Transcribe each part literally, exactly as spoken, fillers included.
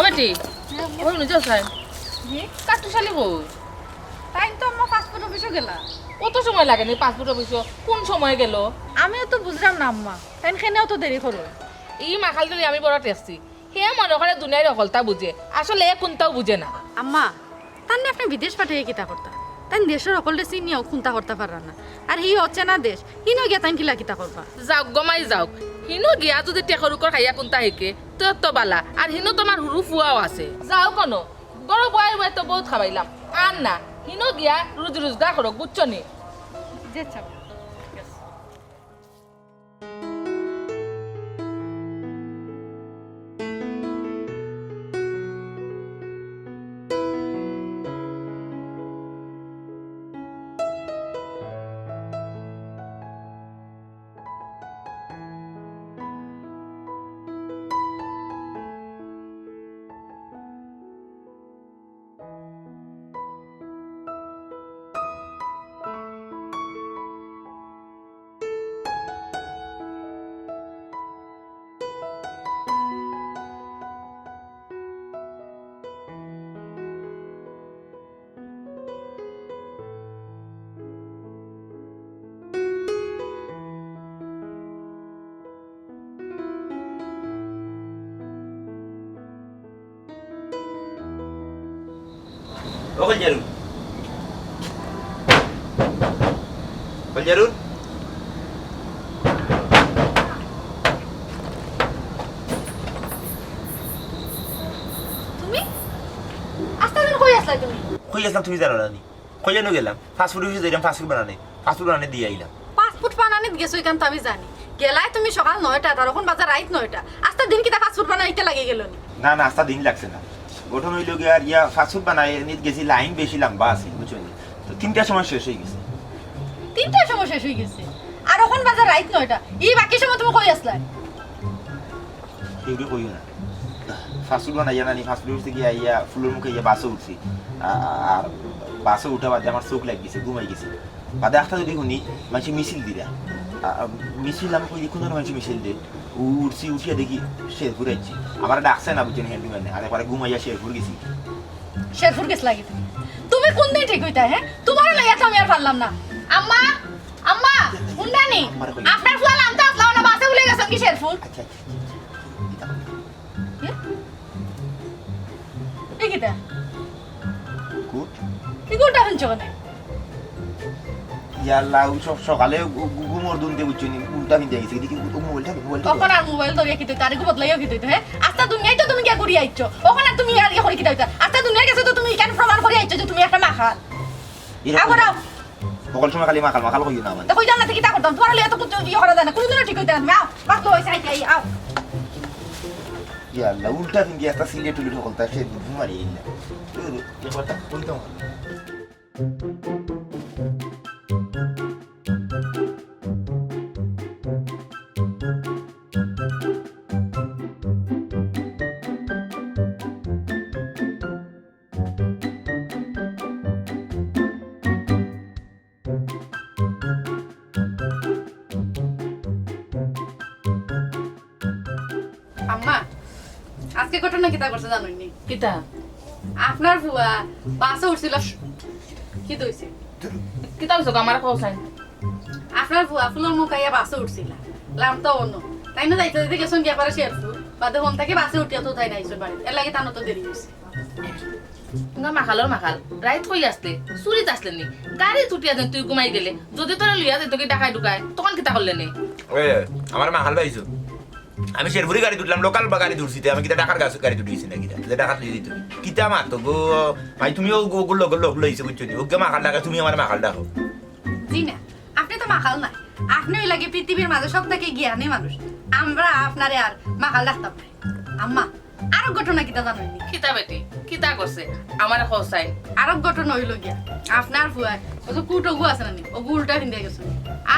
ও বেটি, ওই নুজা সাহেব, জি? কাট্টুশালী কই? তাইন তো আম্মা পাসপোর্ট অফিসো গেলা। অত সময় লাগে নি পাসপোর্ট অফিসো? কোন সময় গেল? আমিও তো বুঝলাম না আম্মা, তাইন কেনে অত দেরি করইন। ই মাখালটারে আমি বড় ঠেকছি। হে মনে করে দুনিয়ার হকলতা বুঝে, আসলে হে কুন্তাও বুঝে না। আম্মা, তাইন নি আপনে বিদেশ পাঠাইয়া কিতা করতা? তাইন দেশর হকলরে চিনিয়াও কুন্তা করতা পাররা না। আর হি অচেনা দেশ, হিনো গিয়া তাইন কিলা কিতা করবা? যাউক গো মাই যাউক, হিনো গিয়া যুদি টেকর উকর খাইয়া কুন্তা হিকে, তে তো বালা। আর হিনো তুমার হুরু ফুয়াও আছে। যাউক কুনো, ঘরো বওয়াই বওয়াই তো বউত খাবাইলাম। আর না, হিনো গিয়া রুজি রুজগার করউক, বুঝছো নি? জি আচ্ছা। ও কলজারু। কলজারু। তুমি? আস্তা দিন কই আছলায় তুমি? কই আছলাম তুমি জানো না নি? কইয়া নু গেলাম, পাসপোর্ট অফিসো যাইরাম, পাসপোর্ট বানানি, পাসপোর্ট বানানি দিয়া আইলাম। পাসপোর্ট বানানিত গেছো ইখান তো আমি জানি। গেলায় তুমি সকাল নয়টা, আর অখন বাজে রাইত নয়টা। আস্তা দিন কিতা পাসপোর্ট বানানিত লাগি গেলো নি? না, না, আস্তা দিন লাগছে না। ঘটনা অইলো গিয়া, আর ইয়া, পাসপোর্ট বানানিত গেছি, লাইন বেশি লম্বা আছিল, বুঝছো নি? তো তিনটার সময় শেষ অই গেছে। তিনটার সময় শেষ অই গেছে? আর অখন বাজে রাইত নয়টা। ই বাকি সময় তুমি কই আছলায়? কেউরে কইও না। পাসপোর্ট বানাইয়া নানি, পাসপোর্ট অফিসে গিয়া আইয়া ফুলর মুখে আইয়া বাসো উঠছি। আ-, আ-, আর বাসো উঠা বাদে আমার চউখ লাগি গেছে, ঘুমাই গেছি। বাদে আস্তা যুদি হুনি, মানষে মিছিল দিরা। আ-, আ, মিছিল আমি কই, কুন মানষে মিছিল দে? উ-, উঠছি, উঠিয়া দেখি শেরপুর আইছি। আমারে ডাকছে না, বুঝছো নি, হ্যান্ডিম্যানে। আর একবারে ঘুমাইয়া শেরপুর গেছি। শেরপুর গেছলায় গি তুমি? তুমি কুনদিন ঠিক অইতায়, হে? তুমারে লইয়া তো আমি আর পারলাম না। আম্মা, আম্মা, হুনরানি? আম্মারে কই? আপনার ফুয়া লামতা আছলা, অলা বাসে উঠি গেছইন গি শেরপুর। আচ্ছা, আচ্ছা, আচ্ছা। কিতা? ই কিতা? গুড। ই গুডটা হুনছো কেনে? ইয়াল্লা, অউ সব সকালে ঘু-, ঘু-, ঘুমর দুন্দে বুঝছো নি, উল্টা ফিন্দিয়া গেছে। এদিকে ও মোবাইলটা, মোবাইলটা অখন আর মোবাইল ধরিয়া কিতা অইতো, আরেকগু বদলাইয়া কিতা অইতো, হে? আস্তা দুনিয়াত তো তুমি গিয়া ঘুরি আইছো। অখন আর তুমি আর ইয়ে করি কিতা অইতো? আস্তা দুনিয়ার গেছে তো তুমি ইখান প্রমাণ করি আইছো যে তুমি একটা মাখাল। এরকম আবার আও। হকল সময় খালি মাখাল, মাখাল কইও না আমারে। তো কইতাম না, তো কিতা করতাম? তুমারে লইয়া তো কুনতা ইয়ে করা যায় না, কুনুদিনও ঠিক অইতো না। তুমি আও, বাস তো অইছে, আই, আই, আও। ইয়াল্লা, উল্টা ফিন্দিয়া আস্তা সিলেট উলেট হকলতা সে ঘুমারি ইল্লা। এ, এ, এ কথা কইতাম না। আম্মা, আজকে ঘটনা কিতা ঘটছে জানইন নি? কিতা? আপনার ফুয়া বাসো উঠছিল। কিতা অইছে? কিতা অইছে গো, আমারে কও চাইন। আপনার ফুয়া ফুলর মুখ আইয়া বাসো উঠছিলা। লামতা অনো। তাইন যাইতে যাইতে গেছইন গিয়া পারে শেরপুর। বাদে হন থাকি বাসে উঠিয়া তো তাইন আইছইন বাড়িত। এরলাগি তান অত দেরি অইছে। তুমরা মাখালর মাখাল, রাইত কই আছলে? চুরিত আছলে নি? গাড়িত উঠিয়া যেন তুই ঘুমাই গেলে, যুদি তোরে লইয়া যাইতো গি ঢাকায় ঢুকায়, তখন কিতা করলে নে? ওই, আমারে মাখাল পাইছো? আমি শেরপুরি গাড়িত উঠলাম, লোকাল বা গাড়িত উঠছি, তে আমি কিতা ঢাকার গাছ-, গাড়িত উঠি গেছি না কিতা? যে ঢাকাত লইয়া যাইতো। কিতা মাতো গো? ভাই, তুমিও গো-, গো-, লগ, লগ লইছে, বুঝছো নি? ওকে মাখাল ডাকে, তুমি আমারে মাখাল ডাকো। জি না, আপনে তো মাখাল নায়। আপনে অইলা গি পৃথিবীর মাঝে সব থাকি জ্ঞানী মানুষ। আমরা আপনারে আর মাখাল ডাকতাম নায়। আম্মা, আরো ঘটনা কিতা জানইন নি? কিতা বেটি? কিতা করছে? আমারে কও চাইন। আরো ঘটনা অইলো গিয়া, আপনার ফুয়ায়, অউ যে কুট অগু আছে না নি, অগু উল্টা ফিন্দিয়া গেছে।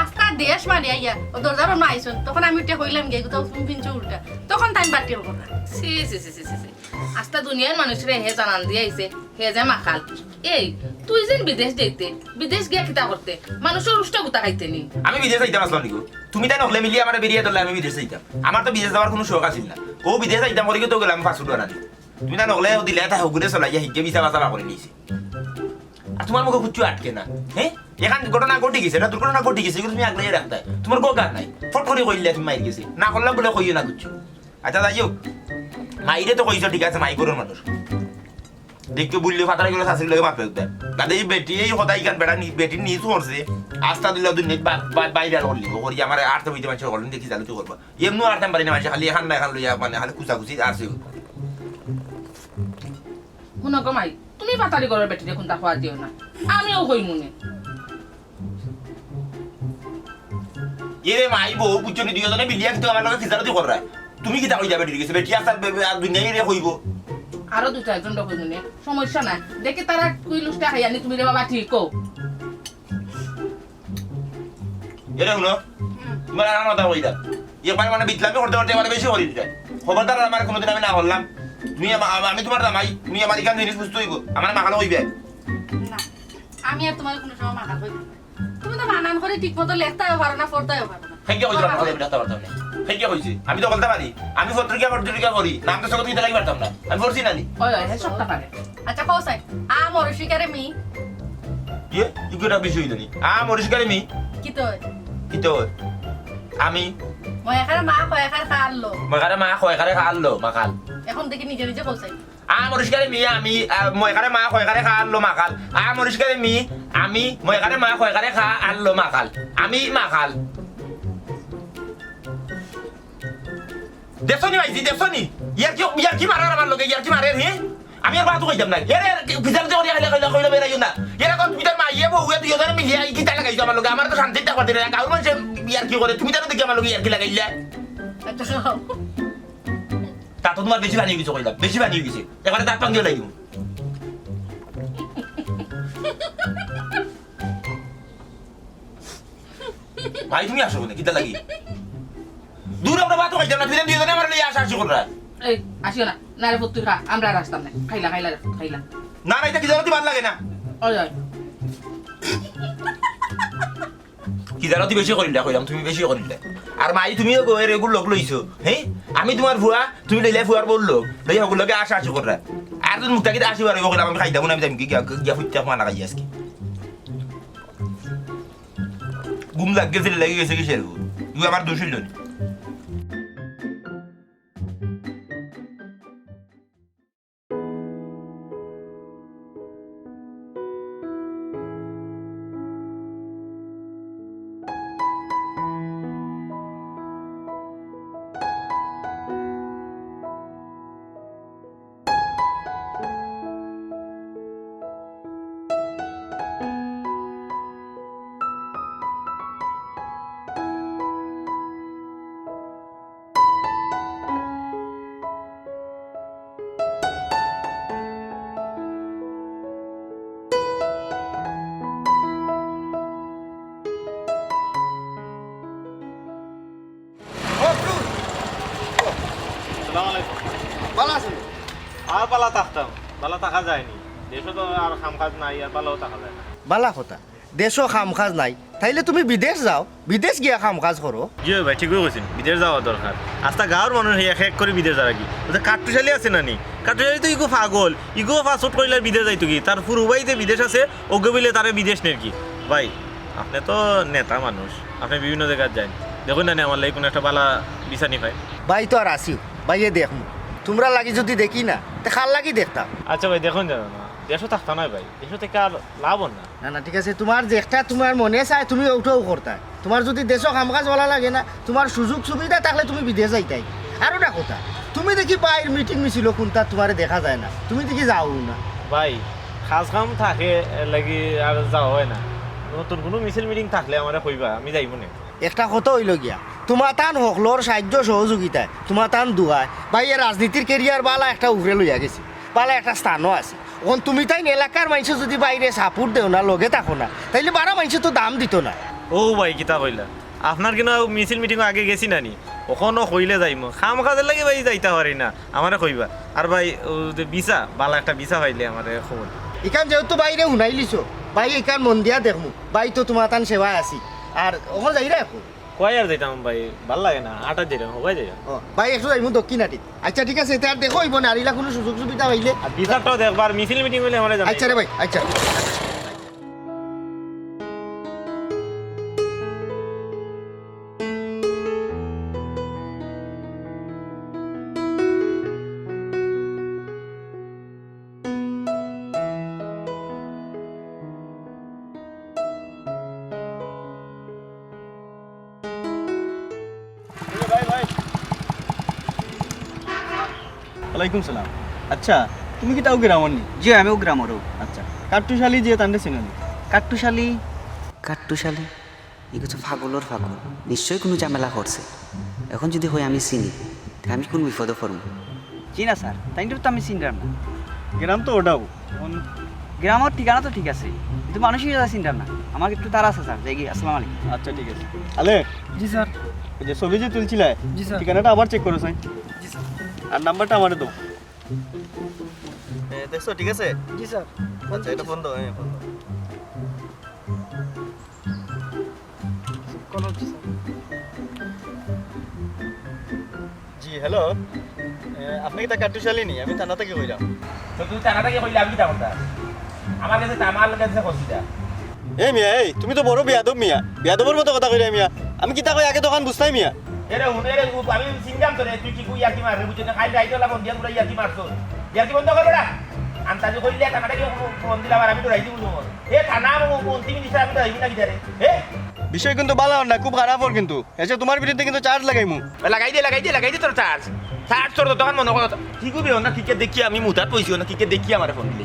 আস্তা দেশ মারিয়া আইয়া, অউ দরজার অনো আইছইন, তখন আমি উঠিয়া কইলাম গিয়া, "ইগুতা তুমি ফিনছো উল্টা।" তখন তাইন বাট্টি অইগেলা। ছি, ছি, ছি, ছি, ছি, ছি। আস্তা দুনিয়ার মানুষরে হে জানান দিয়া আইছে, হে যে মাখাল। এই, তুই যেন বিদেশ যাইতে, বিদেশ গিয়া কিতা করতে? মানুষর উষ্টা গুতা খাইতে নি? আমি বিদেশ যাইতাম আছলাম নি গো? তুমি তাইন হকলে মিলিয়া আমারে বেড়িয়া ধরলে আমি বিদেশ যাইতাম। আমার তো বিদেশ যাওয়ার কুনু শখ আছিল না। অউ বিদেশ যাইতাম করি তো গেলাম পাসপোর্ট বানানি। তুমি না নকলে দিলে এটা হগুরে চলাইয়া হিগে বিচা বাচা করি নিছে। আর তুমার মুখো কুচ্ছু আটকে না, হে? এখান ঘটনা ঘটি গেছে, এটা দুর্ঘটনা ঘটি গেছে, এগুলো তুমি আগলাইয়া রাখতায়। তুমার গো কার নাই, ফট করি কইলে তুমি মাইর গেছে, না করলাম বলে কইও না কুচ্ছু। আচ্ছা, যাই হোক, মাইরে তো কইছো, ঠিক আছে, মাই করুন মানুষ। দেখতে বুললে ফাতারে গেলে শাশুড়ি লগে মাপে উঠবে। তাতে এই বেটি এই কথা ইখান বেটা নি-, বেটি নিজ করছে, আস্তা দিলে দুই নেট বা-, বা-, বাইরে আর করলি, ও করি আমার আর তো বুঝতে পারছি, করলেন দেখি চালু তো করবো। এমনি আর তেম পারি না, মানষে খালি এখান না এখান লইয়া, মানে, খালি কুচাকুচি আর সে। হুনো গো মাই, তুমি ফাতারি ঘরর বেটিরে কুন্তা কওয়া দিও না, আমিও কইমুনে। এরে মাই বউ, বুঝছো নি, দুইজনে মিলিয়া কিন্তু আমার লগে খিজারতি কররা। তুমি কিতা কইতা বেটির গেছে? বেটি আসার বে-, বে-, আর দুনিয়াই রে কইবো। আরো দুই চাইরজন রে কইমুনে, সমস্যা নাই। দেখি তারা কুই লুসটা খাইয়া নি, তুমি রে বাবা ঠিক কও। এরে হুনো, তুমার আর কথা কইলা। একবার মানে বিটলামি করতে করতে এবার বেশি করি দিতা। খবরদার আর আমার কোনোদিন আমি না করলাম। তুমি আমা-, আমা-, আমি তুমার জামাই, তুমি আমার ইখান জিনিস বুঝতে অইবো। আমার মাখানো কইবে। না, আমি আর তুমার কোনো সময় মাখা কইব না। তুমি তো বানান করি ঠিক মতো লেখতাও পারো না, পড়তাও পারো না। হেগে কইছো না, কথা বলতে পারতাম না। হেগে কইছে। আমি তো বলতে পারি। আমি পত্রিকা পত্রিকা করি। নাম তো সকল দিতে লাগি পারতাম না। আমি পড়ছি না নি। ওই, ওই, হে সবটা পারে। আচ্ছা, কও চাই। আ মরশিকারে মি। ইয়ে, ইগুটা বিষয় হইল নি। আ মরশিকারে মি। কিতা অয়? কিতা অয়? আমি। ময়খারে মা, কয়খারে খা আনলো। ময়খারে মা, কয়খারে খা আনলো, মাখাল। এখন দেখি নিজে নিজে কও চাই। আ মরশিকারে মি, আমি, আ, ময়খারে মা, কয়খারে খা আনলো, মাখাল। আ মরশিকারে মি, আমি, ময়খারে মা, কয়খারে খা আনলো, মাখাল। আমি মাখাল। দেখছো নি ভাইজি, দেখছো নি? ইয়ার কি, ইয়ার কি মারার আমার লগে, ইয়ার কি মারের, হে? আমি আর বাতও কইতাম না। এরে, এরে, কি, বিচার যে করিয়া খাইলে, খাইলে, কইলে বেড়াইও না। এরে, কোন তুমি তার মাইয়ে বউ, এ দুইজনে মিলিয়া, এই কিতা লাগাইছো আমার লগে? আমার তো শান্তি থাকবার দিলে না। গাঁওর মানুষে ইয়ার কি করে, তুমি তার দেখি আমার লগে ইয়ার কি লাগাইলা? আচ্ছা, খাও। তা তো তুমার বেশি পানি অই গেছে কইলাম, বেশি পানি অই গেছে। এবারে দাঁত ভাঙ্গিয়া লাই দিমু। ভাই, তুমি আসো কেনে? কিতা লাগি? দূর, আমরা বাতও খাইতাম না, তুমি দুইজনে আমার লইয়া আশা আশি কররা। এই, আসিও না। না রে পুত, তুই খা, আমরা আর আসতাম না। খাইলা, খাইলা রে পুত, খাইলা। না, না, ইটা খিজারতি ভালা লাগে না। ওই, ওই। খিজারতি বেশি করিলা, কইলাম, তুমি বেশি করিলা। আর মাই, তুমিও গো, এর এগুর লগ লইছো, হে? আমি তুমার ফুয়া, তুমি লইলা ফুয়ার বউর লগ, লইয়া হগুর লগে আশা আশি কররা। আর তুমি মুখটা কিতা আশি বার অইবো কইলাম, আমি খাইতাম না, আমি যাইমু গিয়া, গিয়া ফুটতে মানা খাই আজকে। ঘুম লাগ গেছে, লাগি গেছে কিসের ঘুম? তুই আমার দোষ অইল নি? আসসালামু আলাইকুম। ভালা আছইন? আর ভালা থাকতাম, ভালা থাকা যায়নি। দেশো তো আর কাম কাজ নাই, আর ভালাও থাকা যায় না। ভালা কথা, দেশো কাম কাজ নাই, তাইলে তুমি বিদেশ যাও, বিদেশ গিয়া কাম কাজ করো। জি অয় ভাই, ঠিকউ কইছইন, বিদেশ যাওয়া দরকার। আস্তা গাঁওর মানুষ এক এক করি বিদেশ যারা কি, ওই যে কাট্টুশালী আছে না নি, কাট্টুশালী তো ইগু পাগল, ইগু পাসপোর্ট করিলে বিদেশ যাইতো কি, তার ফুরু ভাই যে বিদেশ আছে, ওগু বইলে তারে বিদেশ নের কি। ভাই, আপনে তো নেতা মানুষ, আপনে বিভিন্ন জাগাত যাইন, দেখইন না নি আমার লাগি কুনু একটা ভালা ভিসা নি পাইন। ভাই তো আর আছিউ, ভাইয়ে দেখমু, তুমরার লাগি যুদি দেখি না, তে কার লাগি দেখতাম? আচ্ছা ভাই, দেখইন যাইন না, দেশো থাকতা নায় ভাই, দেশো থাকি আর লাভ অর না। না, না, ঠিক আছে, তুমার যেটা তুমার মনে চায়, তুমি ওটাও করতায়। তুমার যুদি দেশো কাম কাজ ভালা লাগে না, তুমার সুযোগ সুবিধা থাকলে তুমি বিদেশ যাইতায়। আরো না কথা, তুমি দেখি বাইর মিটিং মিছিল কুনতা তুমারে দেখা যায় না, তুমি দেখি যাও না। ভাই, কাজ কাম থাকে, এর লাগি আর যাওয়া অয় না। নতুন কুনু মিছিল মিটিং থাকলে আমারে কইবা, আমি যাইমু নে। একটা কথা অইলো গিয়া, তুমাতান হকলর সাহায্য সহযোগিতায়, তুমাতান দুয়ায়, ভাইয়ে রাজনীতির career ভালা একটা উপরে লইয়া গেছে, ভালা একটা স্থানও আছে। অখন তুমি তাইন এলাকার মাইনষে যুদি বাইরে support দেও না, লগে থাকো না, তাইলে বারা মাইনষে তো দাম দিতো না। ও ভাই, কিতা কইলা? আপনার কিনা মিছিল মিটিং আগে গেছি না নি? অখনো কইলে যাইমু। কাম কাজর লাগি ভাই যাইতা পারি না। আমারে কইবা। আর ভাই, ও যে ভিসা, ভালা একটা ভিসা পাইলে আমারে কইবা। ইখান যেহেতু বাইরে হুনাইলিছো, ভাই ইখান মন দিয়া দেখমু। ভাই তো তুমাতান সেবায় আছি। আর অখন যাইরা অখন? কই আর যাইতাম ভাই, ভালা লাগে না, আটাত যাইতাম, হবাই যাইতাম। ও ভাই, একটু যাইমু দক্ষিণ আটিত। আচ্ছা, ঠিক আছে, তে আর দেখা অইবো না, আর ইলা কুনু সুযোগ সুবিধা পাইলে। আর বিচারটাও দেখবার, মিছিল মিটিং অইলে আমরা জানাই। আচ্ছা রে ভাই, আচ্ছা। ওয়ালাইকুম সালাম। আচ্ছা, তুমি কিতা অউ গ্রামর নি? জি, আমিও গ্রামর। আচ্ছা, কাট্টুশালী যে তানরে চিনো নি? কাট্টুশালী? কাট্টুশালী? ই তো পাগলর পাগল, নিশ্চয় কুনু ঝামেলা করছে। এখন যুদি কই আমি চিনি, তে আমি কুন বিপদো পড়মু। জি না স্যার, তাইনরে তো আমি চিনরাম না। গ্রাম তো ওটাও। গ্রামর ঠিকানা তো ঠিক আছে, কিন্তু মানুষরে চিনরাম না। আমার একটু তাড়া আছে স্যার, যাইগি, আসসালামু আলাইকুম। আচ্ছা, ঠিক আছে। আলে, জি স্যার। ওই যে ছবি যে তুলছিলা, জি স্যার। ঠিকানাটা আবার চেক করো, স্যার। জি স্যার। আর নাম্বারটা আমারে দাও। এ, দেখছো, ঠিক আছে? জি স্যার। আচ্ছা, এটা ফোন দাও, হ্যাঁ, ফোন দাও। কল হচ্ছে স্যার। জি, হ্যালো। এ, আপনি কিতা কাট্টুশালী নি? আমি থানা থাকি কইরাম। তো তুমি থানা থাকি কইলে আমি কিতা করতাম? আমার গেছে তো, আমার গেছে কইছি দা। এই মিয়া, এই, তুমি তো বড় বেয়াদব মিয়া। বেয়াদবর মতো কথা কইরায় মিয়া। আমি কিতা কই আগে তো অখান বুঝতায় মিয়া। এরে হুন, এরে হুন, আমি চিনতাম তোরে, তুই কি কই ইয়ার্কি মাররে, বুঝছস না? কাইল রাইত ওলা ফোন দিয়া তোরা ইয়ার্কি মারছস। ইয়ার্কি বন্ধ কর বেটা। আন্তাজি কইলে থানা থাকি ফোন দিলাম আর আমি ডরাই দিমু। এ থানা, ও মন্ত্রী মিনিস্টার আমি ডরাইমু না কিতারে? এ? বিষয় কিন্তু ভালা অর না, খুব খারাপ অর কিন্তু। এসে তোমার বিরুদ্ধে কিন্তু চার্জ লাগাইমু। লাগাই দে, লাগাই দে, লাগাই দে তোর চার্জ। চার্জ তোর যতখান মনো কর। ঠিক অইবো না, কিকে দেখি আমি মুতাত বইছি না, কিকে দেখি আমারে ফোন দিলে।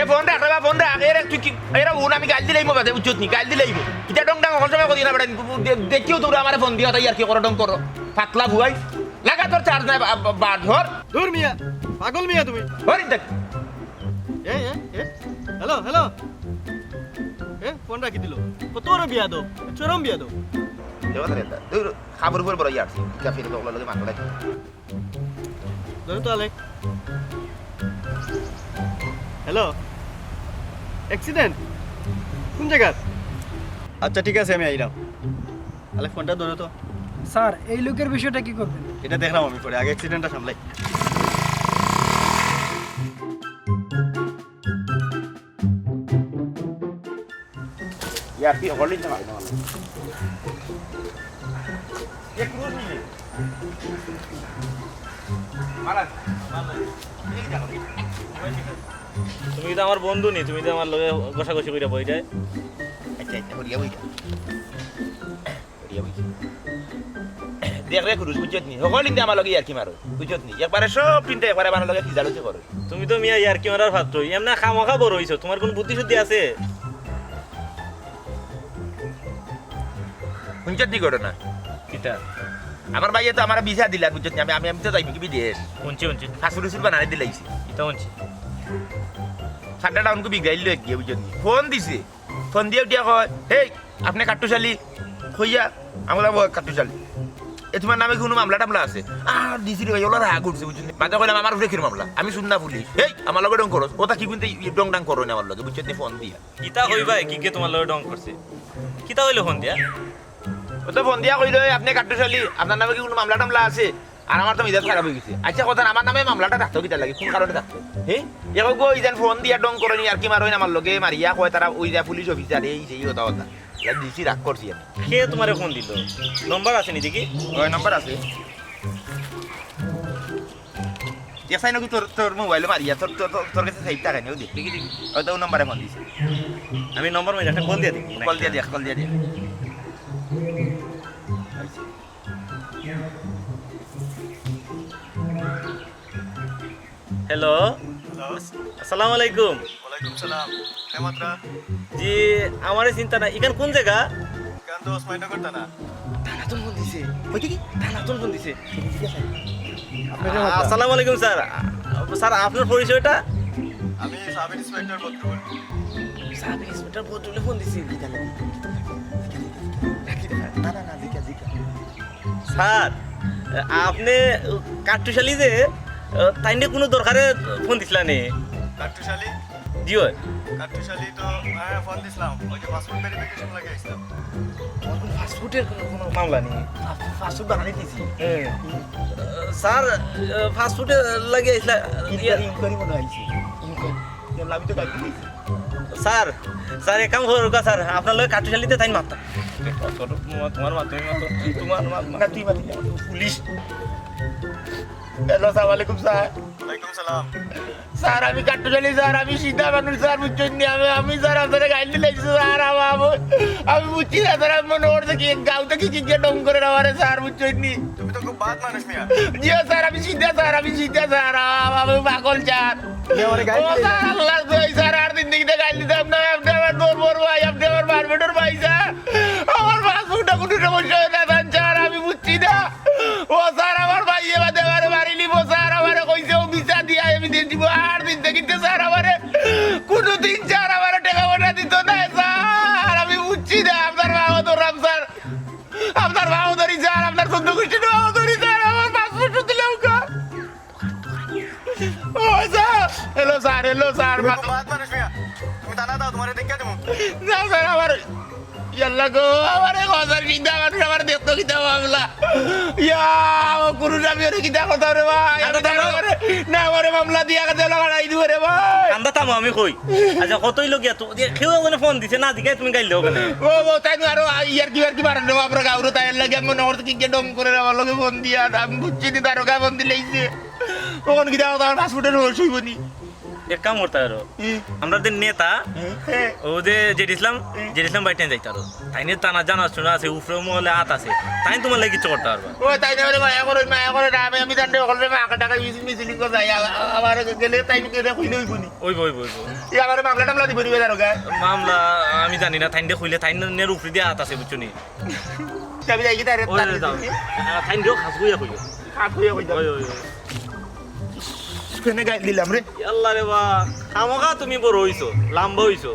এ ফোন রাখ রে বা, ফোন রাখ। এরে তুই কি, এরে হুন আমি গাইল দিলাইমু বাদে, বুঝছত নি? গাইল দিলাইমু। ইতা ডং ডাং হকল সময় করি না বেটা, দে-, দেখিও তোরা আমারে ফোন দিয়া তাই আর কি করো, ডং করো। পাতলা বুয়াই। লাগা তোর চার্জ নাই বা-, বা-, বাদ হর। দূর মিয়া, পাগল মিয়া তুমি। হর ইনতা। এ, এ, এ, হ্যালো, হ্যালো। এ, ফোন রাখি দিল। কত বড় বেয়াদব, চরম বেয়াদব। দেওয়া ধরে দা। দূর, খাবার উপর বড় ইয়ার। ইটা ফিরে তো লগে মাথা লাগে। ধরো তো আলেক। Hello, accident? কোন জায়গার? আচ্ছা, ঠিক আছে, আমি আইরাম। আলেক, ফোনটা ধরো তো। স্যার, এই লোকের বিষয়টা কি করবেন? এটা দেখলাম আমি পরে, আগে অ্যাক্সিডেন্টটা সামলাই। ইয়ার, তুই হকল নিতে পারবি না, মানে। এ ক্রুজ নিলে। মারা, মারা। তুমি তো আমার বন্ধু নি, তুমি তো আমার লগে ঘষাঘষি কইরা বই যায়। আচ্ছা, আচ্ছা, হরিয়া বই যায়। দেখ রে খুরুস, বুঝছত নি? হকল ইনতে আমার লগে ইয়ার্কি মারো, বুঝছত নি? একবারে সব তিনটা একবারে আমার লগে ফিজালতি করো। তুমি তো মিয়া ইয়ার্কি মারার পাত্রই, এমনে খামোখা বড় অইছো, তোমার কুনু বুদ্ধি শুদ্ধি আছে? হুনছত নি ঘটনা? কিতা? আমার ভাইয়ে তো আমার ভিসা দিলা, বুঝছত নি? আমি, আমি, আমি তো যাইমু কি বিদেশ। হুনছি, হুনছি। ফাসুরি সুর বানানি দিলাইছি। কিতা হুনছি? সাতটা ডাউন কো বিগড়াইল এক গিয়ে, বুঝছত নি? ফোন দিছে। ফোন দিয়া উঠিয়া কয়, "হেই, আপনে কাট্টুশালী?" কইয়া, আমি বললাম, "ও কাট্টুশালী, এ তুমার নামে কুনু মামলা টামলা আছে?" আর ডিসি রে ভাই, ওলা রাগ উঠছে, বুঝছইন? বাদে কইলাম, "আমার উপরে কির মামলা? আমি শুন না পুলিশ। হেই, আমার লগে ডং করস। ওটা কি কুনতে ডং ডাং করো না আমার লগে, বুঝছইন? ফোন দিয়া।" কিতা কইবায়, কিকে তুমার লগে ডং করছে? কিতা কইলো ফোন দিয়া? ও তো ফোন দিয়া কইলো, "এই আপনে কাট্টুশালী, আপনার নামে কি কুনু মামলা টামলা আছে?" আর আমার তো মিজাজ খারাপ অই গেছে। আচ্ছা, কথা না, আমার নামে মামলাটা থাকতো কিতার লাগি? কোন কারণে থাকতো? হে? এগো গো, ইজান ফোন দিয়া ডং করইন, ইয়ার্কি মারইন আমার লগে, মারিয়া কয় তারা ওই যে পুলিশ অফিসার, এই সেই কথা কথা। ইলা ডিসি রাগ করছি আমি। কে তুমারে ফোন দিল? নম্বর আছে নি দেখি? ওই নম্বর আছে। এসআই নাকি তোর, তোর মোবাইলো মারিয়া, তোর, তোর, তোর, তোর কাছে সেভ থাকে নি, ওই দে। দেখি, দেখি। ওই তো ওই নম্বরে ফোন দিছে। আমি নম্বর মারি একটা কল দিয়া দেখি। কল দিয়া দেখ, কল দিয়া দেখ। হ্যালো। হ্যালো। আসসালামু আলাইকুম। ওয়ালাইকুম সালাম। কে মাতরা? জি, আমারে চিনতা না। ইখান কোন জাগা? ইখান তো ওসমানীনগর থানা। থানাতুন ফোন দিছে। কইতে কি? থানাতুন ফোন দিছে। আপনি কে মাতরা? আসসালামু আলাইকুম স্যার। আ-, স্যার, আপনার পরিচয়টা? আমি sub inspector Badrul. Sub inspector বদরুলে ফোন দিছে। কিতা লাগে? কিতা লাগে? রাখি দে। না, না, না, জিকা, জিকা। স্যার, আপনে কাট্টুশালী যে, তাইনরে কুনু দরকারে ফোন দিছলা নি? কাট্টুশালী? জি অয়। কাট্টুশালী তো, হ্যাঁ, ফোন দিছিলাম, ওই যে পাসপোর্ট ভেরিফিকেশন লাগি আইছিলাম। ওর কোনো পাসপোর্টের কোনো, কোনো মামলা নেই? পাস-, পাসপোর্ট বানাই দিছি। হ্যাঁ। স্যার, পাসপোর্ট লাগি আইছিলা? ইনকোয়ারি, ইনকোয়ারি মনে হয় আইছে। ইনকোয়ারি। আমি তো গাড়ি দিছি। স্যার, স্যার, এক কাম করুক স্যার, আপনার লগে কাট্টুশালীতে তাইন মাততা। তোমার মাত, তুমি মাত, তোমার মাত। না, তুই মাত, পুলিশ। হ্যালো, সালাম আলাইকুম স্যার। ওয়ালাইকুম সালাম। স্যার, আমি কাট্টুশালী স্যার, আমি সিধা মানুষ স্যার, বুঝছইন নি? আমি, আমি স্যার আপনারে গাইল দিলাইছি স্যার, আমি, আমি, আমি বুঝছি না স্যার, আমি মনে করছি কি গাঁও থাকি কিগিয়ে ঢং করে আমারে স্যার, বুঝছইন নি? তুমি তো খুব বাদ মানুষ মিয়া। জি স্যার, আমি সিধা স্যার, আমি সিধা স্যার, আ-, আমি পাগল স্যার। ও স্যার, আল্লাহর দোহাই স্যার, আর দিন দেখিতে গাইল দিতাম না, আপনে আমার বড় বড় ভাই, আপনে আমার মারপেটর ভাই স্যার, আমার পাসপোর্টটা কোনো সমস্যা হয় না স্যার, আমি বুঝছি না। ও স্যার, আমার ভাই এবার আমারে মারিলিবো স্যার, আমারে কইছে ও ভিসা দিয়া আমি দেশ দিব। আর দিন দেখিতে স্যার আমারে কোনো দিন স্যার আমারে টেকা পয়সা দিত না স্যার, আমি বুঝছি না। আপনার বাবা ধরলাম স্যার, আপনার বাবা ধরি স্যার, আপনার চোদ্দ গোষ্ঠীর বাবা ধরি স্যার, আমার পাসপোর্ট দিলে উকা। ও sir, hello sir, hello sir. তুমি তো বাদ মানুষ মিয়া। তুমি থানা দাও, তোমারে দেখিয়া দেবো। না স্যার, আমার ইয়াল্লা গো, আমারে কসার সিধা মানুষ, আমারে দেখতো কিতা মামলা। ইয়া, ও কুরুশ, আমি ওরে কিতা কথা রে ভাই? কান্দা থামো। আমারে, না, আমারে মামলা দিয়া কান্দা লাগাই দিব রে ভাই। কান্দা থামো, আমি কই। আচ্ছা, কতই লগিয়া তো, যে কেউ একজনে ফোন দিছে, না দিকে তুমি গাইলে হবে না। ও, ও, তাই নু আরো ইয়ার কি, ইয়ার কি মারেন রে, আপনার গাউরে তাই লাগে, আমি মনে করতে কি গিয়ে ডম করে আমার লগে ফোন দিয়া, আমি বুঝছি নি, দারোগা ফোন দিলাইছে। ওখান কি দাও, তার পাসপোর্টের রহস্য হইব নি? এক কাম করতে পারো। হুম। আমরা যে নেতা, হুম। ও যে জেড ইসলাম, হুম। জেড ইসলাম বাইটে যাইতে পারো। তাইনে তানা জানা শোনা আছে, উপরে মহলে হাত আছে। তাই তোমার লাগি কিচ্ছু করতে পারবা। ও তাই না রে ভাই, এখন ওই মায়া করে না, আমি, আমি জানতে ওখানে মা টাকা ইউজ মিছিলিং করে যাই, আ-, আ-, আবার গেলে তাই গেলে কইলে হইব নি? ওই, ওই, ওই, ওই। এই আমার মামলা টামলা দিব নি বেজার ওকে? মামলা আমি জানি না, তাইন দে কইলে তাইনের উপরে দিয়ে হাত আছে, বুঝছো নি? আমি যাই কি তারে ওই, তারে যাও। দিবি? আ, তাইন দিও খাস কইয়া কইও। খাস কইয়া কইতাম। ওই, ওই, ওই। কেনে গাইল দিলাম রে? ইয়াল্লা রে বা, খামোখা তুমি বড় হইছো, লম্বা হইছো।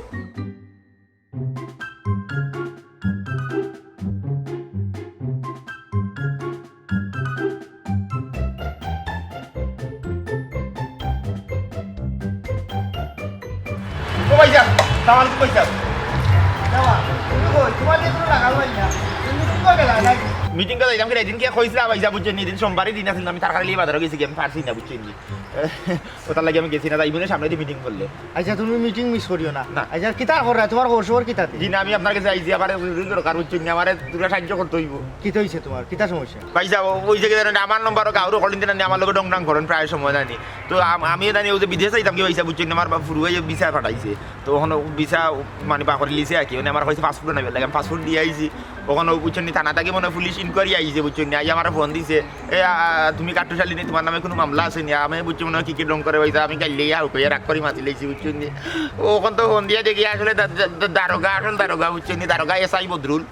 ও ভাইসাব, সালাম আলাইকুম ভাইসাব। বাবা, তুমি কই? তোমার দিয়ে কোনো লাগাল হয় না। তুমি কোথায় গেলা? নাই। মিটিং করে যাইতাম কি, এদিন কি কইছিলা ভাইসাব, বুঝছেন? এদিন সোমবারই দিন আছিল, আমি তার কারণে বাজারে গেছি কি, আমি পারছি না, বুঝছেন নি? ওটার লাগি আমি গেছি না, তাই বলে সামনে দিয়ে মিটিং করলে। আচ্ছা, তুমি মিটিং মিস করিও না। না। আচ্ছা, কিতা কররা? তোমার খবর সবর কিতা? জি না, আমি আপনার কাছে আইছি, আমার জরুরি দরকার, বুঝছেন নি? আমারে দুটা সাহায্য করতে হইব। কিতা হইছে তোমার? কিতা সমস্যা? ভাইসাব, ওই যে জানেন, আমার নম্বরও কাউরে কল দিতে না, আমার লগে ডং ডং করেন প্রায় সময় জানি। তো আম-, আমিও জানি, ওই যে বিদেশ যাইতাম কি ভাইসাব, বুঝছেন নি? আমার বা-, ফুরুয়ে ভিসা পাঠাইছে। তো ওখানে ভিসা মানে পাকড়ি লিছে আর কি, মানে আমার কইছে পাসপোর্ট নাই, লাগে আমি পাসপোর্ট দিয়ে আইছি। ওখানে বুঝছেন নি, থানা থাকি মনে হয় পুলিশ ইনকোয়ারি আইছে, বুঝছেন নি? আই আমার ফোন দিছে, "এ, আ, আ, তুমি কাট্টুশালী নি, তোমার নামে কোনো মামলা আছে নি?" আমি বুঝছি মনে হয় কি কি ডং করে পাইছে, আমি গাইলে ইয়া হুকুয়ে রাগ করি মাতি লাইছি, বুঝছেন নি? ওখান তো ফোন দিয়ে দেখি আসলে দা-, দা-, দা-, দারোগা, আসল দারোগা, বুঝছেন নি? দারোগা এসআই বদরুল,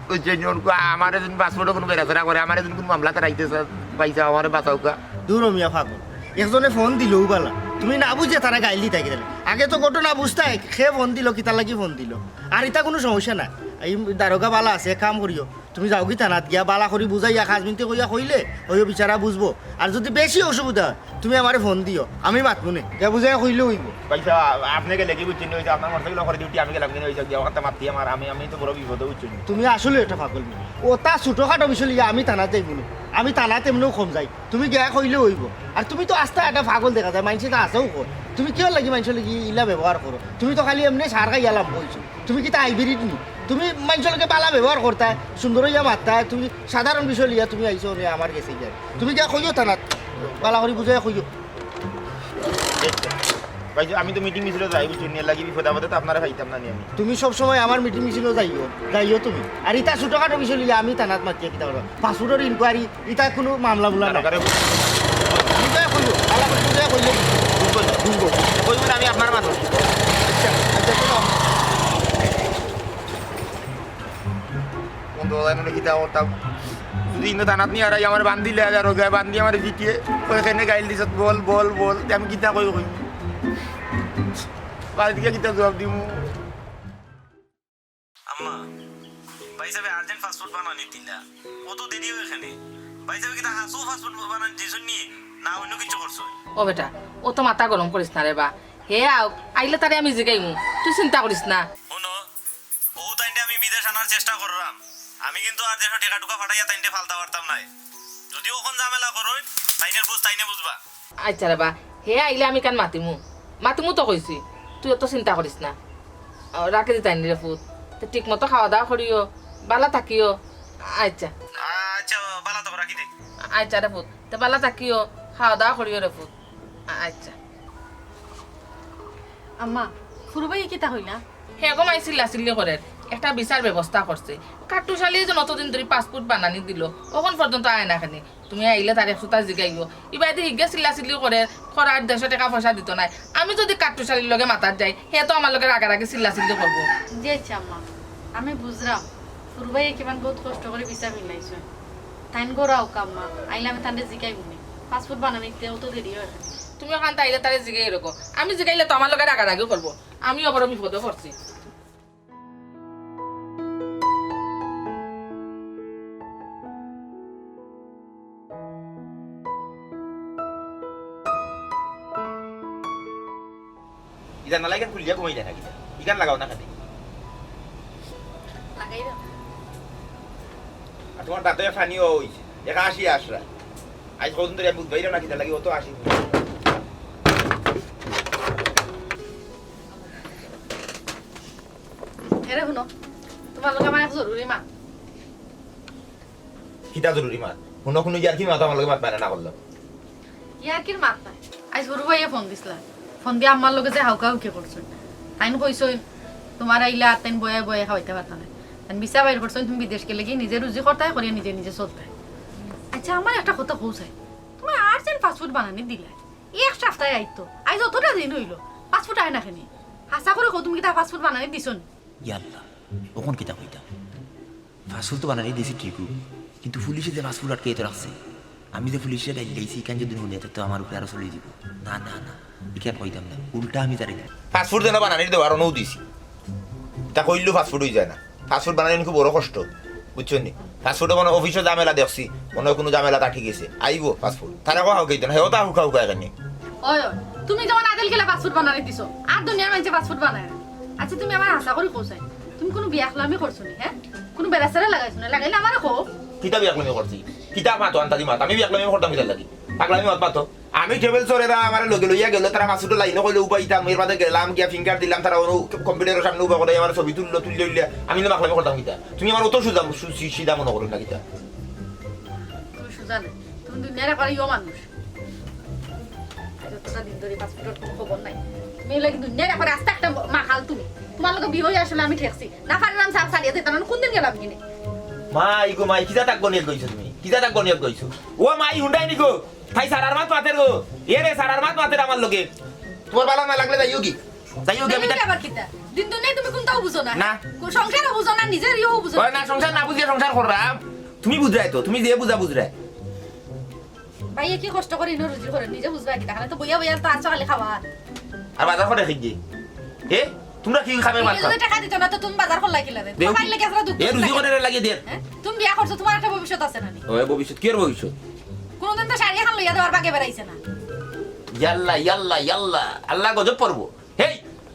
বুঝছেন নি? ওনকু আমার এজন পাসপোর্টও কোনো বেড়াচেরা করে, আমার এজন কোনো মামলা তারাইতে চায়, পাইছে, আমারে বাঁচাউকা। দূর মিয়া ফাগল, একজনে ফোন দিলেও বালা, তুমি না বুঝে তারা গাইল দিতা কিতা? আগে তো ঘটনা বুঝতায়, খে ফোন দিল, কিতার লাগি ফোন দিল। আর ইতা কোনো সমস্যা না, এই দারোগা বালা আছে, এক কাম করিও, তুমি যাওগি থানাত গিয়া বালা করি বুঝাইয়া খাস মিনতি কইয়া কইলে, ওই বিচারা বুঝবো। আর যদি বেশি অসুবিধা হয়, তুমি আমারে ফোন দিও, আমি মাতমু নে। গিয়া বুঝাইয়া কইলে অইবো। ভাইসাব, আপনে গেলে কি বুঝছেন নি, ওই যে আপনার মোটরসাইকেল করে ডিউটি, আমি গেলাম কিনা, ওই যে গিয়া ওখানে মাতি আমার, আমি, আমি তো বড় বিপদে বুঝছেন নি। তুমি আসলে একটা ফাগল মিয়া। ও তা ছোটখাটো বিষয় লিয়া আমি থানাত যাইমু নে। আমি থানাত এমনেও কম যাই। তুমি গিয়া কইলে অইবো। আর তুমি তো আস্তা একটা ফাগল দেখা যায়, মাইনষে তা আছেও কয়। তুমি কিয়র লাগি মাইনষর লাগি ইলা ব্যবহার করো? তুমি তো খালি এমনে সার খাইয়া লাভ অইছো। তুমি কিতা হাইব্রিড নি? তুমি মাইনষর লগে বালা ব্যবহার করতায়, সুন্দর অইয়া মাততায়, তুমি সাধারণ বিষয় লিয়া তুমি আইছো নে আমার গেছে গিয়া। তুমি গিয়া কইও থানাত, বালা করি বুঝাইয়া কইও। ভাই, আমি তো মিটিং মিছিলো যাই, বুঝছো নি? এর লাগি বিপদ আপদে তো আপনারে পাইতাম না নি আমি। তুমি সব সময় আমার মিটিং মিছিলো যাইও, যাইও তুমি। আর ইতা ছোটখাটো বিষয় লিয়া আমি থানাত মাতিয়া কিতা করবা? পাসপোর্টর ইনকোয়ারি, ইতা কোনো মামলা বুলা না। দারোগারে বুঝাইয়া কইও, বালা করি বুঝাইয়া কইলে। বুঝবো না, বুঝবো। কইবো না, আমি আপনার মানুষ। আচ্ছা, আচ্ছা, শোনো। বন্ধু, ওলাই মনে কিতা করতাম। যদি ইনো থানাত নি আর আমারে বান্ধিলে, আর ওকে বান্ধি আমারে পিটিয়ে, ওই কেনে গাইল দিছত, বল, বল, বল। তে আমি কিতা কই, কই? বাড়ি থেকে কিতা জবাব দিমু? আম্মা, ভাইসাবে আর্জেন্ট পাসপোর্ট বানানি দিলা। অত দেরি হয় কেনে? ভাইসাবে কিতা হাছাউ পাসপোর্ট বানানি দিছইন নি? না অন্য কিছু করছইন? ও বেটা, অত মাথা গরম করিস না রে বা। হে আউক, আইলে তারে আমি জিগাইমু, তুই চিন্তা করিস না। হুনো, অউ তাইনরে আমি বিদেশ আনার চেষ্টা কররাম। আমি কিন্তু আর দেশো টেকা টুকা ফাটাইয়া তাইনরে ফালতা পারতাম নায়। যুদি অখন ঝামেলা করইন, তাইনর বুঝ তাইনে বুঝবা। আইচ্ছা রে বা, হে আইলে আমি কান মাতিমু, মাতিমু তো কইছি, তুই অত চিন্তা করিস না। আহ, রাখি দি তাইনরে ফুত, তে ঠিক মতো খাওয়া দাওয়া করিও, বালা থাকিও। আইচ্ছা। আইচ্ছা, বালা তো রাখি দি। আইচ্ছা রে ফুত, তে বালা থাকিও, খাওয়া দাওয়া করিও রে ফুত। আইচ্ছা। আম্মা, ফুরু ভাইয়ে কিতা কইলা? হে গো মাই চিল্লাচিল্লি করের, একটা ভিসার ব্যবস্থা করছে। কাট্টুশালি যে অতদিন ধরি পাসপোর্ট বানানি দিল, অখন পর্যন্ত আয় না কেনে। তুমি আইলে তারে একটু তা জিগাইও। ইবায়দি হিগে চিল্লাচিল্লি করের, করার দেশো টেকা পয়সা দিত নায়। আমি যুদি কাট্টুশালির লগে মাতাত যাই, হে তো আমার লগে রাগারাগি চিল্লাচিল্লি করবো। জি আইচ্ছা আম্মা, আমি বুঝরাম। ফুরু ভাইয়ে কিমান বউত কষ্ট করি ভিসা মিলাইছইন। তাইন ঘরো আউক আম্মা, আইলে আমি তানরে জিগাইমুনে। পাসপোর্ট বানানিতে অত দেরি অয় কেনে? তুমি অখান তাইলে তারে জিগাই রাখো, আমি জিগাইলে তো আমার লগে রাগারাগি করবো। আমিও বড় বিপদো পড়ছি। ইটা না লাগাইন খুলিয়া ঘুমাই যায় না কিতা? ইখান লাগাও না খালি। লাগাই দাও। আর তুমার দাঁতে ফানিও অইছে। এক হাসি আসরা। আইজ কতদিন ধরি আমি বুঝবাইরাম না কিতা লাগি অত হাসি। এরে হুনো, তুমার লগে আমার এক জরুরি মাত। কিতা জরুরি মাত? হুনো, কুনু ইয়ার্কির মাত আমার লগে মাত বায়না না করলাম। ইয়ার্কির মাত নায়। আইজ ফুরু ভাইয়ে ফোন দিছলা। ফোন দিয়া আম্মার লগে যে হাউকাউকি করছইন। তাইন কইছইন, তুমার আইলে আর তাইন বয়ে বয়ে খাওয়াইতা পারতা নায়। তাইন ভিসা বাইর করছইন, তুমি বিদেশ গেলেগি নিজে রুজি করতায়, করিয়া নিজে নিজে চলতায়। আইচ্ছা, আমার একটা কথা কও চাই। তুমার আর যেন পাসপোর্ট বানানি দিলায়। এক সাপ্তায় আইতো। আইজ অতটা দিন অইলো। পাসপোর্ট আয় না কেনে? হাছা করি কও, তুমি কিতা পাসপোর্ট বানানি দিছো নি? ইয়াল্লা, অখন কিতা কইতাম? পাসপোর্ট তো বানানি দিছি ঠিকউ, কিন্তু পুলিশে যে পাসপোর্ট আটকাইয়া রাখছে, আমি যে পুলিশরে গাইল গাইছি, ইখান যুদি হুনে, তে তো আমার উপরে আরো চলি দিবো। না, না, না, ইখান কইতাম না, উল্টা আমি তারে পাসপোর্ট যেন বানানির দেওয়ার অনও দিছি। ইতা কইলেও পাসপোর্ট অই যায় না, পাসপোর্ট বানানি খুব বড় কষ্ট, বুঝছো নি? পাসপোর্টে মনো অফিসো ঝামেলা দেখছি, মনো অয় কুনু ঝামেলা কাটি গেছে, আইবো পাসপোর্ট। তারা কো হাউকাইতো না, হেও তা হুকা হুকা এখানে। ওই, ওই, তুমি যেমন আদিল গেলে পাসপোর্ট বানানি দিছো, আর দুনিয়ার মানষে পাসপোর্ট বানায় না। আইচ্ছা, তুমি আমারে হাছা করি কও চাই, তুমি কুনু বিয়াকলামি করছো নি, হে? কুনু বেড়াছেড়া লাগাইছো না, লাগাইলে আমারে কও। কিতা বিয়াকলামি করছি? কিতা মাতো আন্তাজি মাত? আমি বিয়াকলামি করতাম কিতার লাগি? পাগলামি মাত মাতো। আমি ট্রাভেলসর এরা আমারে লগে লইয়া গেলো, তারা পাসপোর্টর লাইনো কইলো উবাইতাম, এর বাদে গেলাম, গিয়া ফিঙ্গার দিলাম, তারা অনো কম্পিউটারর সামনে উবা করি আমারে ছবি তুললো, তুলিয়া উলিয়া আমি না পাগলামি করতাম কিতা? তুমি আমারে অত সুজা, সু-, সি-, সিধা মনো করো না কিতা? তুমি সুজা নায়, তুমি দুনিয়ার একবারে ইয়ো মানুষ। আইজ অতটা দিন ধরি পাসপোর্টর কুনু খবর নাই। তুমি লাগি দুনিয়ার একবারে আস্তা একটা মাখাল তুমি। তুমার লগে বিয়া অইয়া আসলে আমি ঠেকছি। না পারলাম সাফ ছাড়িয়া দিতাম, আমি কুনদিন গেলাম কিনে? মাই গো মাই, কিতা তাক গনিয়ত গইছো তুমি? কিতা তাক গনিয়ত গইছো? ও মাই হুন্ডাই নি গো? তাই সারার মাত মাতের গো। এ রে, সারার মাত মাতের আমার লগে। তুমার বালা না লাগলে যাইও কি? যাইও কি? আমি যাইও কি তা- আবার কিতা? দিন দুনিয়ায় তুমি কুনটাও বুঝো না। না। কো-, সংসারও বুঝো না, নিজের ইয়েও বুঝো ওই না। না, সংসার না বুঝিয়া সংসার কররাম। তুমি বুঝরায় তো, তুমি যে বুঝা বুঝরায়। ভাইয়ে কি কষ্ট করি ইনো রুজি করে, নিজে বুঝবা কিতা? তাহলে তো বইয়া বইয়া তো আছো খালি খাওয়া। আর বাজার করে খেয়ে। এ, তুমরা কি খাবে এই ভাত খাও? যদি টাকা দিত না তো তুমি বাজার করলা কিলা রে? দেও। তোমার লাগি এত দুঃখ এ রুজি লাগে। করে লাগে দের। হ্যাঁ? তুমি বিয়া করছো, তুমার একটা ভবিষ্যৎ আছে না নি? ওই ভবিষ্যৎ, কি আর ভবিষ্যৎ? কোনোদিন তো শাড়ি এখান লইয়া দেওয়ার বাগে বেড়াইছে না। ইয়াল্লা, ইয়াল্লা, ইয়াল্লা। আল্লাহ গজব পড়বো। হেই,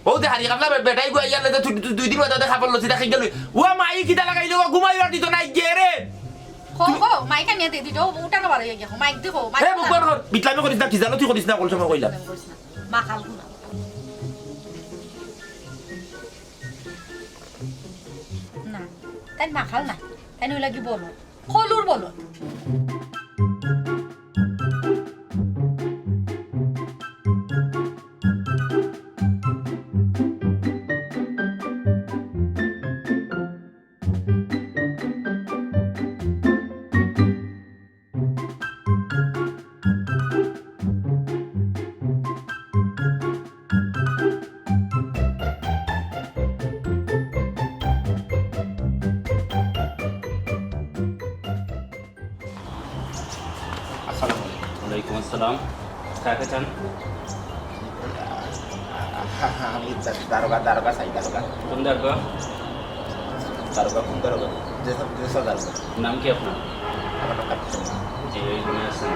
ও দে হারি কামলা বে-, বেটাই গো, ইয়াল্লা দে তুই, তুই দুই দিন বাদে দে খাবার লসি দেখে গেল। ও মাই কিতা লাগাইলো, ও ঘুমাইবার দিত নাই গিয়ে রে। কও, কও, মাইক আনিয়া দে দিত, ও উঠানো বারো গিয়া, মাইক দে কও, মাইক এ, না। মুখ বন্ধ কর, বিটলামি করিস না, কি জানো তুই করিস না, কোন সময় কইলাম। করিস না। মা খাল গুনা। না, তাই মা খাল না, তাই নইলা কি বলো? কলুর বলো। আসসালামু আলাইকুম। ওয়ালাইকুম আসসালাম। কাকে চান? আমি দা-, দারোগা, দারোগা চাই, দারোগা। কোন দারোগা? দারোগা, কোন দারোগা? যে সব, যে সব দারোগা। নাম কি আপনার? আমার নাম কার্তিক চন্দ্র। জি, এই রুমে আছেন।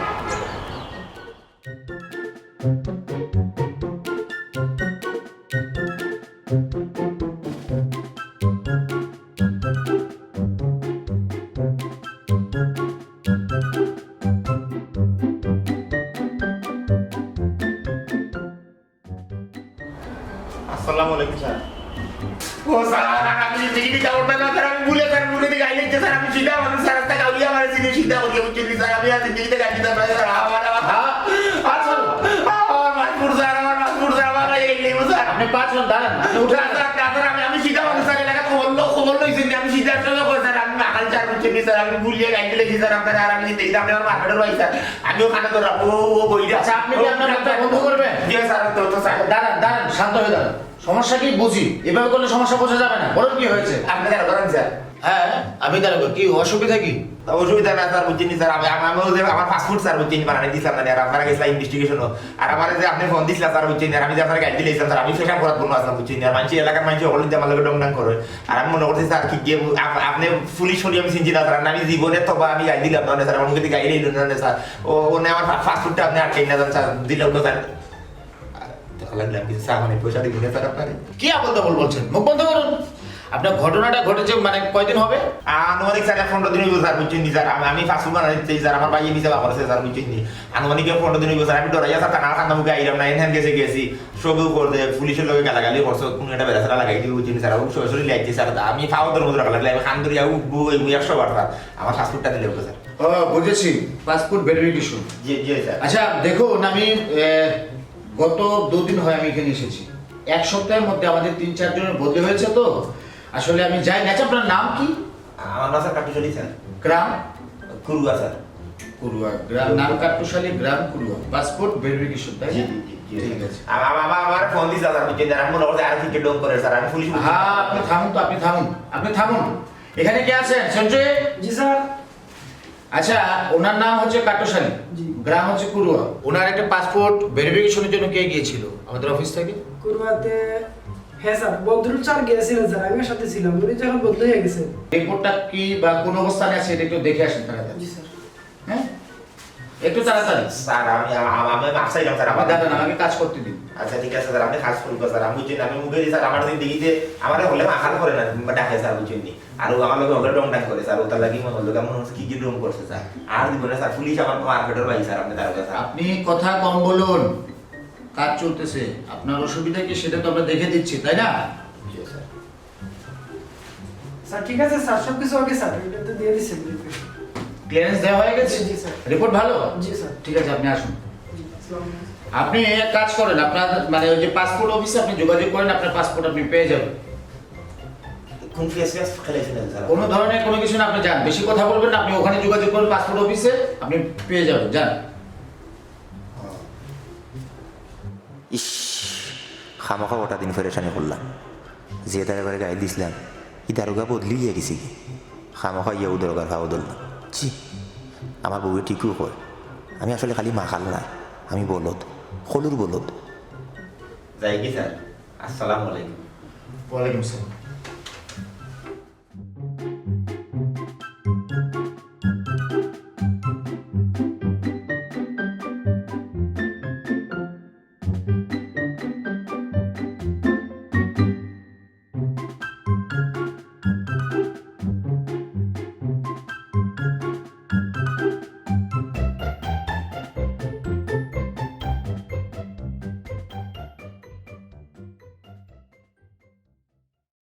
আসসালামু আলাইকুম স্যার। ও স্যার, আমি জিন্দেগিতে গাউর না স্যার, আমি ভুলে স্যার, ভুলে দিকে আইলে স্যার, আমি সিধা মানুষ স্যার, রাস্তা গাউলিয়া মারে সিধে সিধা করিয়া বুঝছেন নি স্যার, আমি আর জিন্দেগিতে গাইতে পারি স্যার, আমার, আমার, হ্যাঁ? পাঁচ হন। আমার মাসপুর স্যার, আমার মাসপুর স্যার, আমার গাড়ি গেলে স্যার। আপনি পাঁচ হন, দাঁড়ান, আপনি উঠে স্যার, দাঁড়ান। স্যার, না স্যার, আমি, আমি সিধা মানুষ স্যার, এলাকা খবর লো-, খবর লইছেন নি, আমি সিধা চলে করি স্যার, আমি মাখাল স্যার বুঝছেন নি স্যার, আমি ভুলিয়ে গাইতে লেগেছি স্যার, আপনারা আর আমি জিন্দেগিতে আপনি আমার মাথাটা রই স্যার, আমিও খানা ধরা, ও, ও, বই স্যার। আচ্ছা, আপনি কি আপনার কথা বন্ধ করবেন? জি স্যার, তো, তো স্যার। দাঁড়ান, দাঁড়ান, শান্ত হয়ে দাঁড়ান। সমস্যা কি বুঝি, এভাবে করলে সমস্যা বোঝা যাবে না। বলুন কি হয়েছে? আপনি দাঁড়া করেন স্যার। হ্যাঁ, আমি দাঁড়াবো। কি অসুবিধা কি? অসুবিধা না স্যার, বুঝছেন নি স্যার, আমি, আমি, আমি ওই যে আমার পাসপোর্ট স্যার বুঝছেন নি, বানানি দিছিলাম না, আর আপনারা গেছিলাম ইনভেস্টিগেশনও। আর আমার যে আপনি ফোন দিছিলেন স্যার বুঝছেন নি, আর আমি যে আপনার গাড়ি দিলাম স্যার, আমি ফেশাব করাত বলবো আসলাম বুঝছেন নি, আর মানুষ এলাকার মানুষ হকল দিয়ে আমার লগে ডং ডং করে। আর আমি মনে করছি স্যার কি গিয়ে আপ-, আপনি পুলিশ করি আমি চিনছি না স্যার, আর আমি জীবনে তো বা আমি গাড়ি দিলাম না স্যার, আমার মুখে গাড়ি রইল না স্যার। ও, ওনে আমার পা-, পাসপোর্টটা আপনি আটকে না দেন স্যার, দিলাম না স্যার। দেখা লাগলাম কিছু চা মানে পয়সা দিব না স্যার আপনারে। কি আবল তাবল বলছেন? মুখ বন্ধ করুন। আপনার ঘটনাটা ঘটেছে মানে কয়দিন হবে? আনুমানিক স্যার এক পনেরো দিন হইব স্যার, বুঝছেন নি স্যার? আমি, আমি পাসপোর্ট বানাই দিতে স্যার, আমার ভাইয়ে ভিসা বার করেছে স্যার, বুঝছেন নি? আনুমানিক এক পনেরো দিন হইব স্যার, আমি ডরাইয়া স্যার কানা কান্দা মুখে আইলাম না, এনহান গেছে গেছি, সব করে পুলিশের লগে গালাগালি করছে, কোনো একটা বেড়াছেড়া লাগাই দিব, বুঝছেন নি স্যার? আমি সরাসরি লাগছে স্যার, আমি ফাও ধর্ম ধরে লাগলে আমি খান ধরিয়া উঠবো, এই একশো বার স্যার, আমার পাসপোর্টটা দিলে হবে স্যার। ও, বুঝেছি, পাসপোর্ট ভেরিফিকেশন। জি, জি স্যার। আচ্ছা, দেখুন, আমি, এ, গত দুদিন হয় আমি এখানে এসেছি। এক সপ্তাহের মধ্যে আমাদের তিন চারজনের বদলি হয়েছে তো, আসলে আমি যাই না। আচ্ছা, আপনার নাম কি? আমার নাম স্যার কাট্টুশালী স্যার। গ্রাম? কুরুয়া স্যার। কুরুয়া গ্রাম, নাম কাট্টুশালী, গ্রাম কুরুয়া। পাসপোর্ট ভেরিফিকেশন, তাই না? জি, জি, জি, জি। ঠিক আছে। আমার, আমার, আমার ফোন দিছে স্যার, বুঝছেন স্যার, আমি মনে করছি আর কি ডং করে স্যার, আমি পুলিশ। হ্যাঁ, আপনি থামুন তো, আপনি থামুন, আপনি থামুন। এখানে কে আছেন? সঞ্জয়? জি স্যার। আচ্ছা, ওনার নাম হচ্ছে কাট্টুশালী, জি। গ্রাম হচ্ছে কুরুয়া। ওনার একটা পাসপোর্ট ভেরিফিকেশনের জন্য কে গিয়েছিল আমাদের অফিস থেকে? কুরুয়াতে, হ্যাঁ স্যার, বদরুল স্যার গিয়েছিলেন স্যার, আমি ওর সাথে ছিলাম, উনি যখন বদলি হয়ে গেছেন। রিপোর্টটা কি বা কোন অবস্থানে আছে, এটা একটু দেখে আসেন তাড়াতাড়ি। জি স্যার। হ্যাঁ, একটু তাড়াতাড়ি। স্যার, আমি, আ-, আ-, আমি মাফ চাইলাম স্যার, আপনি আমার দাঁড়ান, আমাকে কাজ করতে দিন। আচ্ছা, ঠিক আছে স্যার, আপনি কাজ করুন স্যার। আমি বুঝছেন, আমি মুখে স্যার, আমার জিন্দেগিতে আমার হলে মাখাল করে না, ডাকে স্যার, বুঝছেন নি? আর ও আমার লগে হলে ডং ডাং করে স্যার, ওটার লাগি মনে হলো কেমন হচ্ছে কি কি ডং করছে স্যার। আর দিব না স্যার, পুলিশ আমার মারপেটের ভাই স্যার, আপনি দাঁড়ান স্যার। আপনি কথা কম বলুন, কাজ চলতেছে। আপনার অসুবিধা কি সেটা তো আমরা দেখে দিচ্ছি, তাই না? জি স্যার। স্যার, ঠিক আছে স্যার, সব কিছু ওকে স্যার, এটা তো দিয়ে দিচ্ছেন রিপোর্ট। ক্লিয়ারেন্স দেওয়া হয়ে গেছে? জি, জি, স্যার। রিপোর্ট ভালো? জি, স্যার। ঠিক আছে, আপনি আসুন। জি, আসসালামু আলাইকুম। আপনি এক কাজ করেন, আপনার মানে ওই যে পাসপোর্ট অফিসে আপনি যোগাযোগ করেন, আপনার পাসপোর্ট আপনি পেয়ে যাবেন। কোন ফেস ফেস খেলেছেন স্যার? কোনো ধরনের কোনো কিছু না, আপনি যান, বেশি কথা বলবেন না, আপনি ওখানে যোগাযোগ করেন পাসপোর্ট অফিসে, আপনি পেয়ে যাবেন, যান। ইস, খামাখা ওটা দিন ফেরেশানি করলাম। যে দারোগারে গাইল দিছিলাম, ই দারোগা বদলি গিয়া গেছি কি? খামাখা ইয়া ও দারোগার ফাও ধরলাম। ছি, আমার বউয়ে ঠিকও কয়, আমি আসলে খালি মাখাল না, আমি বলদ, খলুর বলদ। যাই কি স্যার? আসসালামু আলাইকুম। ওয়ালাইকুম আসসালাম।